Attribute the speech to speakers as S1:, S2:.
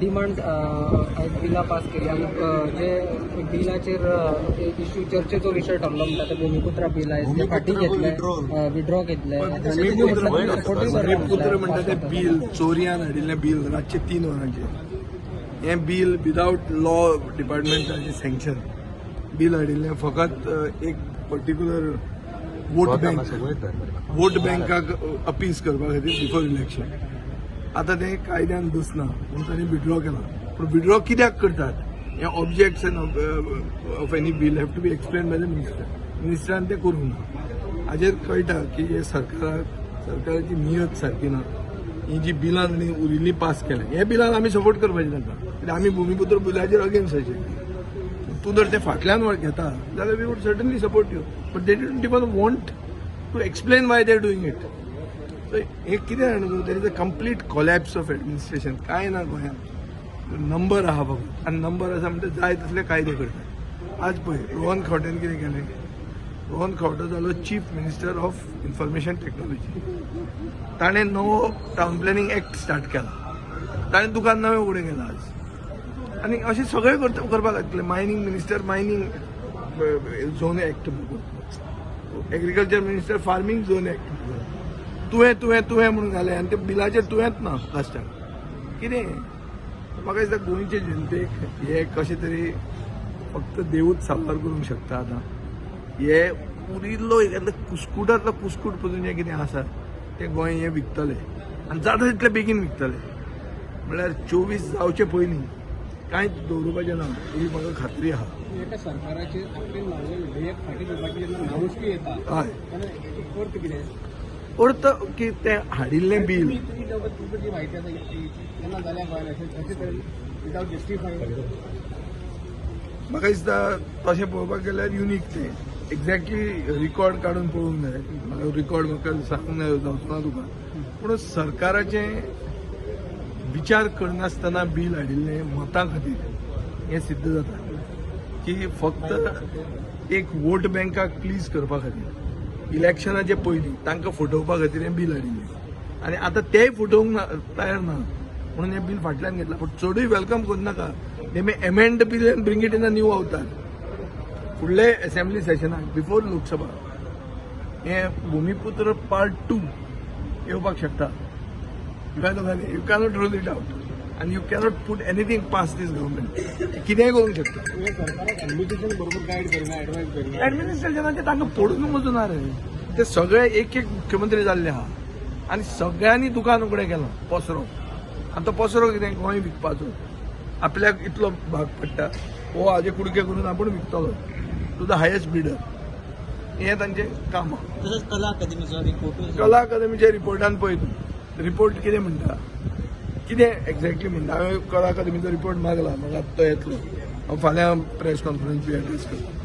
S1: Demand आयज बिलां pass केली आनी जे बिलाचेर इश्यू, चर्चेचो विशय ठरलो म्हणटा ते भुमिपुत्रा बील आयज ते फाटीं घेतले, विड्रॉ घेतले.
S2: भुमिपुत्र म्हणटा तें बील चोरयान हाडिल्लें बील. रातचें 3 वरांचेर हें बील, विदावट लॉ डिपार्टमेंटाचें सँक्शन बील हाडिल्लें. फकत एक पर्टिक्युलर वोट बँक, वोट बँकाक अपीज करपा खातीर बिफोर इलेक्शन. आतां तें कायद्यान बसना म्हणून तांणी विड्रॉ केलां. पूण विड्रॉ कित्याक करतात हें objects of any bill have to be explain by the minister. मिनिस्टरान तें करूंक ना. हाजेर कळटा की हे सरकाराक, सरकाराची नियत सारकी ना. ही जी बिलां तांणी उरिल्लीं पास केल्या, हे बिलान आमी सपोर्ट करपाचें तांकां, कित्याक आमी भुमिपुत्र बिलाचेर अगेन्स्ट आशिल्ले. तूं जर ते फाटल्यान घेता जाल्यार we would certainly support you, but they didn't even want to explain why they are doing it. So हे कितें जाणा तूं, there is a complete collapse of administration. कांय ना गोंयांत, नंबर आहा फकत आनी नंबर आसा म्हणटा जाय तसले कायदे करतात. आज पळय, रोहन खंवटेन कितें केलें? रोहन खंवटो जालो Chief Minister of Information Technology. ताणें नवो टावन प्लॅनिंग एक्ट स्टार्ट केला. ताणें दुकान नवें उगडें केलां आज. आनी अशें सगळें करता, करपाक लागतलें. Mining minister mining zone act, agriculture minister farming zone act. तुवें तुवें तुवें म्हणून घालें आनी ते बिलाचेर तुवेंच ना लास्टाक. कितें, म्हाका दिसता गोंयचे जनतेक हे कशें तरी फक्त देवूच साल्वार करूंक शकता. आतां हे उरिल्लो एखादो कुस्कुटांतलो कुस्कूट पसून जें कितें आसा तें गोंय हें विकतले आनी जाता तितले बेगीन विकतले. म्हणल्यार 24 जावचे पयलीं कांयच दवरुपाचें ना, ही म्हाका खात्री आहा.
S3: एका सरकाराचेर आपणे मागलें विधेयक फाटीं घेवपाची जेन्ना नामुष्की येता, तेन्ना हेचो अर्थ कितें?
S2: अर्थ की तें हाडिल्लें बील
S3: तुमी तुमी जेन्ना, तुमकां जी म्हायती आसा केन्ना जाल्या गोंयान अशें अशें तरेन विदावट जस्टिफाय?
S2: म्हाका दिसता तशें पळोवपाक गेल्यार युनीक तें. एक्झॅक्टली रिकॉर्ड काडून पळोवंक जाय म्हाका. रिकॉर्ड म्हाका सांगूंक जावचो ना तुका. पूण सरकाराचें विचार करनासतना बील हाडिल्लें मतां खातीर हें सिद्ध जाता की फक्त एक वोट बँकाक प्लीज करपा खातीर, इलेक्शनाचे पयलीं तांकां फटोवपा खातीर हें बील हाडिल्लें. आनी आतां तेय फटोवंक तयार ना म्हणून हें बील फाटल्यान घेतलां. पूण चडूय welcome करूं नाका. They may amend the bill and bring it in a new avatar. फुडले असेंब्ली सेशनाक बिफोर लोकसभा हें भुमिपुत्र पार्ट टू येवपाक शकता. You cannot rule it out आनी you cannot put anything pass these government. कितेंय करूंक शकता.
S3: सरकाराक ऍडमिनिस्ट्रेशन बरोबर गायड करिना, ऍडवायज करिना.
S2: ऍडमिनिस्ट्रेशनाचे तांकां पडून वचूना रे. ते सगळे एक एक मुख्यमंत्री जाल्ले आहा आनी सगळ्यांनी दुकान उगडें केलां, पसरो. आनी तो पसरो कितें? गोंय विकपाचो. आपल्याक इतलो भाग पडटा, हो हाजे कुडके करून आपूण विकतलो टू the highest bidder. हें तांचें काम आहा.
S4: तसंच कला अकादमीचो रिपोर्टूय.
S2: कला अकादमीच्या रिपोर्टान पळय तूं, रिपोर्ट कितें म्हणटा, कितें एक्झॅक्टली म्हणटा. हांवें कला अकादमीचो रिपोर्ट मागला. म्हाका आत्तां येतलो. हांव फाल्यां प्रेस कॉन्फरन्स बी एड्रेस करता.